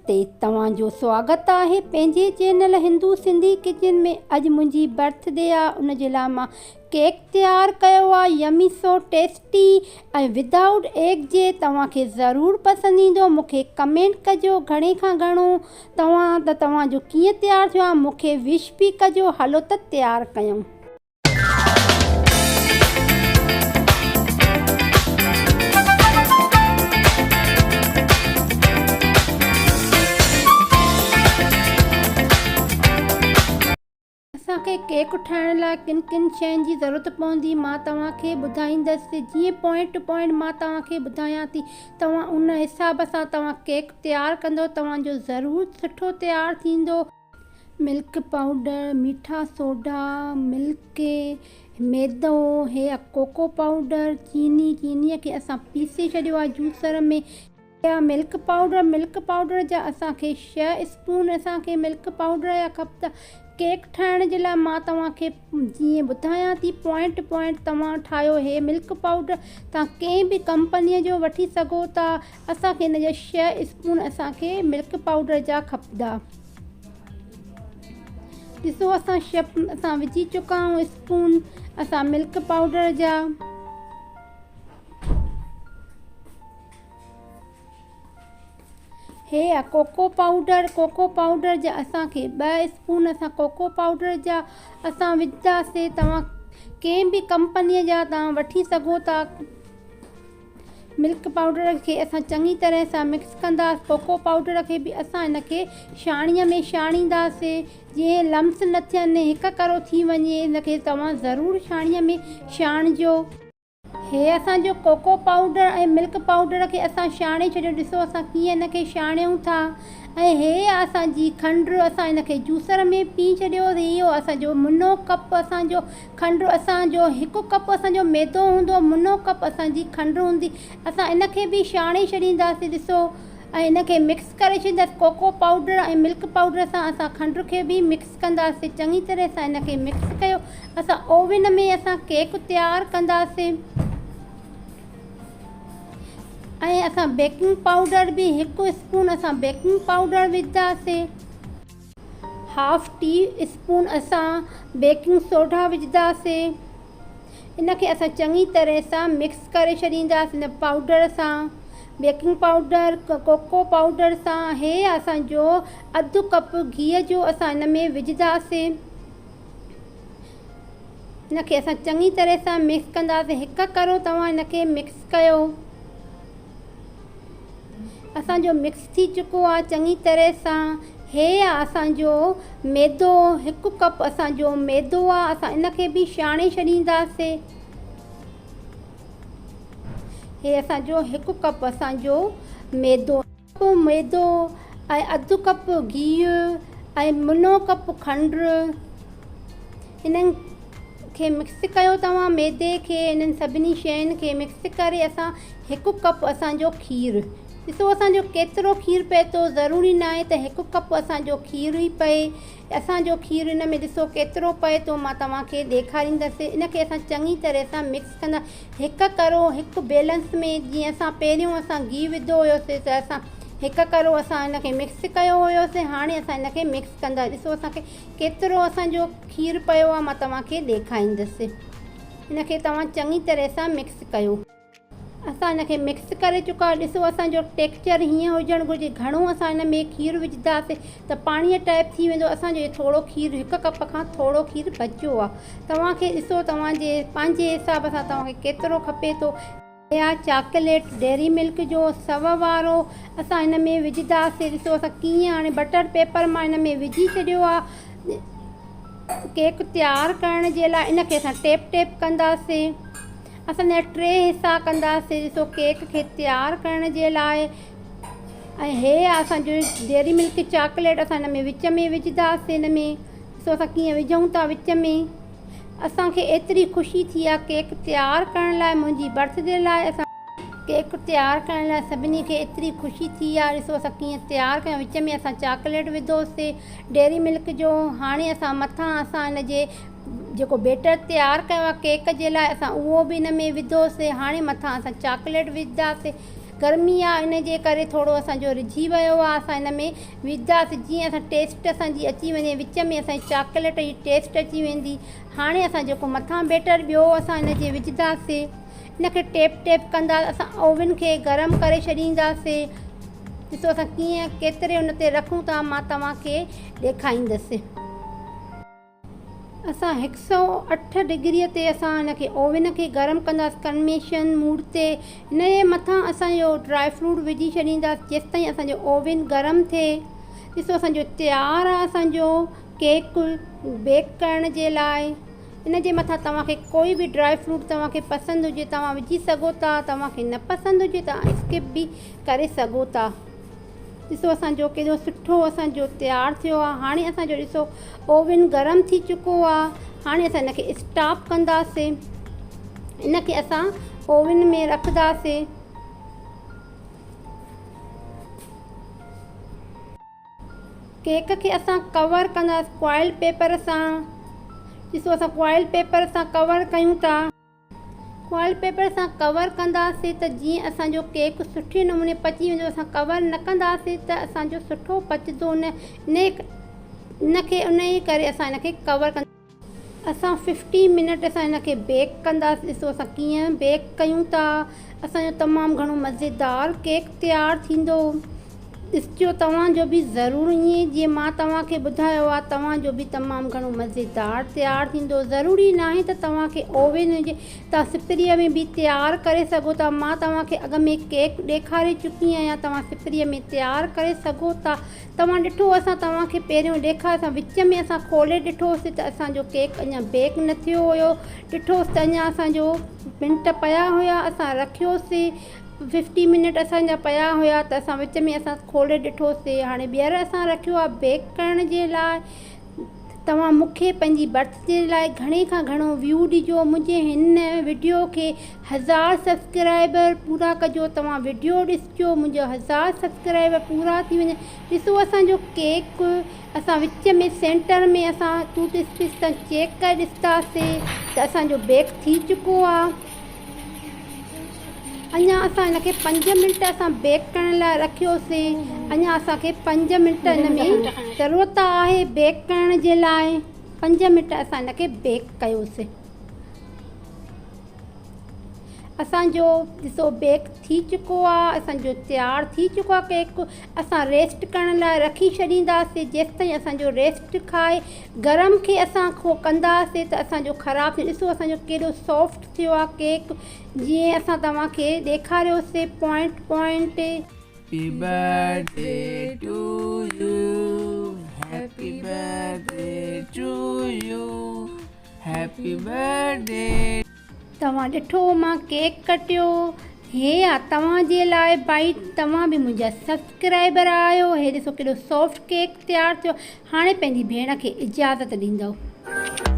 نمستي توهان جو سواگت آهي پنهنجي چينل هندو سنڌي ڪچن ۾ اڄ منهنجي برٿ ڊي آ ان جي لاء مان ڪيڪ تيار ڪيو آ يمي سو ٽيسٽي ۽ ودائوٽ ايگ جي توهان کي ضرور پسند ايندو مون کي ڪمينٽ ڪجو گهڻي کان گهڻو توهان ته توهان جو ڪيئن تيار ٿيو آ مون کي وش به ڪجو هلو ته تيار ڪيون. اسان کي ڪيڪ ٺاهڻ لاء ڪن ڪن شين جي ضرورت پوندي مان توهان کي ٻڌائيندس جيئن پوائنٽ ٽو پوائنٽ مان توهان کي ٻڌايان ٿي توهان ان حساب سان توهان ڪيڪ تيار ڪندو توهان جو ضرور سٺو تيار ٿيندو. ملڪ پائوڊر، ميٺا سوڍا، ملڪ، ميدو، هي ڪوڪو پائوڊر، چيني، چينيء کي اسان پيسي ڇڏيو آهي جوسر ۾. يا ملڪ پائوڊر، ملڪ پائوڊر جا اسان کي ڇهه اسپون اسان کي ملڪ پائوڊر جا کپندا. ڪيڪ ٺاهڻ جي لاء مان توهان کي جيئن ٻڌايان ٿي پوائنٽ ٽو پوائنٽ توهان ٺاهيو هي ملڪ پائوڊر توهان ڪنهن به ڪمپنيء جو وٺي سگهو ٿا اسان کي هن جا ڇهه اسپون اسان کي ملڪ پائوڊر جا کپندا. ڏسو اسان ڇهه اسان وجهي چڪا آهيون اسپون اسان ملڪ پائوڊر جا. هي آ ڪوڪو پائوڊر ڪوڪو پائوڊر جا اسان کي ٻه اسپون اسان ڪوڪو پائوڊر جا اسان وجهنداسي توهان ڪنهن به ڪمپنيء جا توهان وٺي سگهو ٿا ملڪ پائوڊر کي اسان چڱي طرح سان مڪس ڪنداسين ڪوڪو پائوڊر کي به اسان ان کي ڇاڻيء ۾ ڇاڻينداسي جيئن لمس نه ٿين هڪ ڪرو ٿي وڃي ان کي توهان ضرور ڇاڻيء ۾ ڇاڻجو. هي اسان جو ڪوڪو پائوڊر ۽ ملڪ پائوڊر کي اسان ڇاڻي ڇڏيو ڏسو اسان ڪيئن ان کي ڇاڻيون ٿا ۽ هي اسان جي کنڊ اسان ان کي جوسر ۾ پيهي ڇڏيو اهو اسان جو منو ڪپ اسان جو کنڊ اسان جو هڪ ڪپ اسان جو ميدو هوندو منو ڪپ اسان جي کنڊ هوندي اسان ان کي به ڇاڻي ڇڏينداسين ڏسو ۽ ان کي مڪس ڪري ڇڏينداسين ڪوڪو پائوڊر ۽ ملڪ پائوڊر سان اسان کنڊ کي به مڪس ڪنداسين چڱي طرح سان ان کي مڪس ڪيو اسان اوون ۾ اسان ڪيڪ تيار ڪنداسين ۽ اسان بيڪنگ پائوڊر به هڪ اسپون اسان بيڪنگ پائوڊر وجهنداسين. هاف ٽي اسپون اسان بيڪنگ سوڍا وجهنداسين ان کي اسان چڱي طرح سان مڪس ڪري ڇڏينداسين ان پائوڊر سان بيڪنگ پائوڊر ڪوڪو پائوڊر سان هي اسان جو اڌ ڪپ گيهه جو اسان ان ۾ وجهنداسين. ان کي اسان چڱي طرح سان مڪس ڪنداسين هڪ ڪرو توهان ان کي مڪس ڪيو اسان جو مڪس ٿي چڪو آهي چڱي طرح سان هي آ اسان جو ميدو هڪ ڪپ اسان جو ميدو آ اسان ان کي به ڇاڻي ڇڏينداسين هي اسان جو هڪ ڪپ اسان جو ميدو ڪپ ميدو ۽ اڌ ڪپ گيهه ۽ منو ڪپ کنڊ انهن کي مڪس ڪيو توهان ميدي کي انهن سڀني شين کي مڪس ڪري اسان هڪ ڪپ اسان جو کير ڏسو اسان جو ڪيترو کير پئي ٿو ضروري ناهي ته هڪ ڪپ اسان جو کير ئي پئي اسان جو کير ان ۾ ڏسو ڪيترو پئي ٿو مان توهان کي ڏيکاريندس ان کي اسان چڱي طرح سان مڪس ڪندا هڪ ڪرو هڪ بيلنس ۾ جيئن اسان پهريون اسان گيهه وڌو هيوسي ته اسان هڪ ڪرو اسان ان کي مڪس ڪيو هيوسي هاڻي اسان ان کي مڪس ڪندا ڏسو اسان کي ڪيترو اسان جو کير پيو آهي مان توهان کي ڏيکاريندس ان کي توهان چڱي طرح سان مڪس ڪيو. اسان ان کي مڪس ڪري چڪا ڏسو اسان جو ٽيڪسچر هيئن هجڻ گهرجي گهڻو اسان ان ۾ کير وجهنداسي ته پاڻيء ٽائپ ٿي ويندو اسان جو ٿورو کير هڪ ڪپ کان ٿورو کير بچيو آهي توهان کي ڏسو توهان جي پنهنجي حساب سان توهان کي ڪيترو کپي ٿو. اها چاڪليٽ ڊيري ملڪ جو سو وارو اسان ان ۾ وجهنداسي ڏسو اسان ڪيئن هاڻي بٽر پيپر مان ان ۾ وجهي ڇڏيو آهي ڪيڪ تيار ڪرڻ جي لاء ان کي اسان ٽيپ ٽيپ ڪنداسي. اسان جا ٽي حصا ڪنداسين ڏسو ڪيڪ کي تيار ڪرڻ جي لاء ۽ هي اسان جو ڊيري ملڪ چاڪليٽ اسان هن ۾ وچ ۾ وجهنداسين هن ۾ ڏسو اسان ڪيئن وجهون ٿا وچ ۾ اسان کي ايتري خوشي ٿي آهي ڪيڪ تيار ڪرڻ لاء منهنجي برٿ ڊي لاء اسان ڪيڪ تيار ڪرڻ لاء سڀني کي ايتري خوشي ٿي آهي ڏسو اسان ڪيئن تيار ڪيو وچ ۾ اسان چاڪليٽ وڌوسي ڊيري ملڪ جو هاڻي اسان مٿان اسان هن جي جيڪو بيٽر تيار ڪيو آهي ڪيڪ جي لاء اسان اهو به ان ۾ وڌوسي هاڻي مٿان اسان چاڪليٽ وجهنداسي گرمي آ ان جي ڪري ٿورو اسان جو رجهي ويو آ. اسان ان ۾ وجهنداسين جيئن اسان ٽيسٽ اسان جي اچي وڃي، وچ ۾ اسان جي چاڪليٽ جي ٽيسٽ اچي ويندي. هاڻي اسان جيڪو مٿان بيٽر ٻيو اسان ان جي وجهنداسين، ان کي ٽيپ ٽيپ ڪندا اسان اوون کي گرم ڪري ڇڏينداسين. ڏسو اسان ڪيئن ڪيتري ان تي رکون ٿا، مان توهان کي ڏيکاريندس. اسان هڪ سئو اٺ ڊگريء تي اسان ان کي اوون کي گرم ڪنداسين ڪنويشن موڊ تي. ان جي مٿان اسان اهو ڊرائي فروٽ وجهي ڇڏينداسين جيستائين اسان جو اوون گرم ٿئي. ڏسو اسان جو تيار آهي اسان جو ڪيڪ بيڪ ڪرڻ جي لاء. ان جي مٿان توهان کي ڪوئي به ڊرائي فروٽ توهان کي پسند هجي توهان وجهي سگهو ٿا، توهان کي نه پسند هجي توهان اسڪپ به ڪري سگهو ٿا. ڏسو اسان جو ڪيڏو سٺو اسان جو تيار ٿيو آ. هاڻي اسان جو ڏسو اوون گرم ٿي چڪو آ. هاڻي اسان ان کي اسٽاپ ڪنداسين، ان کي اسان اوون ۾ رکنداسين. ڪيڪ کي اسان ڪور ڪنداسين ڪوائل پيپر سان. ڏسو اسان ڪوائل پيپر سان ڪور ڪيون ٿا. فوائل پيپر سان ڪور ڪنداسين ته جيئن اسان جو ڪيڪ سٺي نموني پچي ويندو. اسان ڪور نه ڪنداسين ته اسان جو سٺو پچندو نه، ان کي ان جي ڪري اسان ان کي ڪور ڪندا. اسان ففٽي منٽ اسان ان کي بيڪ ڪنداسين. ڏسو اسان ڪيئن بيڪ ڪيون ٿا. اسان جو تمام گهڻو مزيدار ڪيڪ تيار ٿيندو. ڏسجو توهان جو به ضرور ائين جيئن مان توهان کي ٻڌايو آهي توهان جو به تمام گهڻو مزيدار تيار ٿيندو. ضروري ناهي ته توهان کي اوون هجي، توهان سپريء ۾ به تيار ڪري سگهو ٿا. مان توهان کي اڳ ۾ ڪيڪ ڏيکاري چڪي آهيان، توهان سپريء ۾ تيار ڪري سگهو ٿا. توهان ڏٺو اسان توهان کي پهريون ڏيکاريو، اسان وچ ۾ اسان کولي ڏٺوسي ته اسان جو ڪيڪ اڃا بيڪ نه ٿيو هيو. ڏٺوسي ته اڃا اسان جو منٽ پيا هيا، اسان رکيوسي. ففٽي منٽ اسان جا پيا هيا ته اسان وچ ۾ اسان کولي ڏٺوسي. هاڻي ٻيهر اسان رکيو آهي بيڪ ڪرڻ جي لاء. توهان مون کي پنهنجي برٿ ڊي لاء گهڻي کان گهڻو ويو ڏجو. منهنجي هن وڊيو کي هزار سبسڪرائبر پورا ڪجو. توهان وڊيو ڏسجو منهنجو هزار سبسڪرائبر پورا ٿي وڃن. ڏسو اسان جو ڪيڪ اسان وچ ۾ سينٽر ۾ اسان ٽوٿ اسپڪ سان چيڪ ڪري ڏسنداسي ته اسان جو بيڪ ٿي چڪو آهي. اڃا اسان ان کي پنج منٽ اسان بيڪ ڪرڻ لاء رکيوسين. اڃا اسان کي پنج منٽ ان ۾ ضرورت آهي بيڪ ڪرڻ جي لاء. پنج منٽ اسان ان کي بيڪ ڪيوسين. اسان جو ڏسو بيڪ ٿي چڪو آهي، اسان جو تيار ٿي چڪو آهي ڪيڪ. اسان ريسٽ ڪرڻ لاء رکي ڇڏينداسين جيستائين اسان جو ريسٽ کائي. گرم کي اسان ڪنداسين ته اسان جو خراب ٿي. ڏسو اسان جو ڪيڏو سافٽ ٿيو آ ڪيڪ جيئن اسان توهان کي ڏيکاريوسي point point. Happy birthday to you, happy birthday to you, happy birthday. توهان ڏٺو مان ڪيڪ ڪٽيو. هي آ توهان جي لاء بائيٽ. توهان به منهنجا سبسڪرائبر آهيو. هي ڏسو ڪيڏو سافٽ ڪيڪ تيار ٿيو. هاڻي پنهنجي ڀيڻ کي اجازت ڏيندؤ.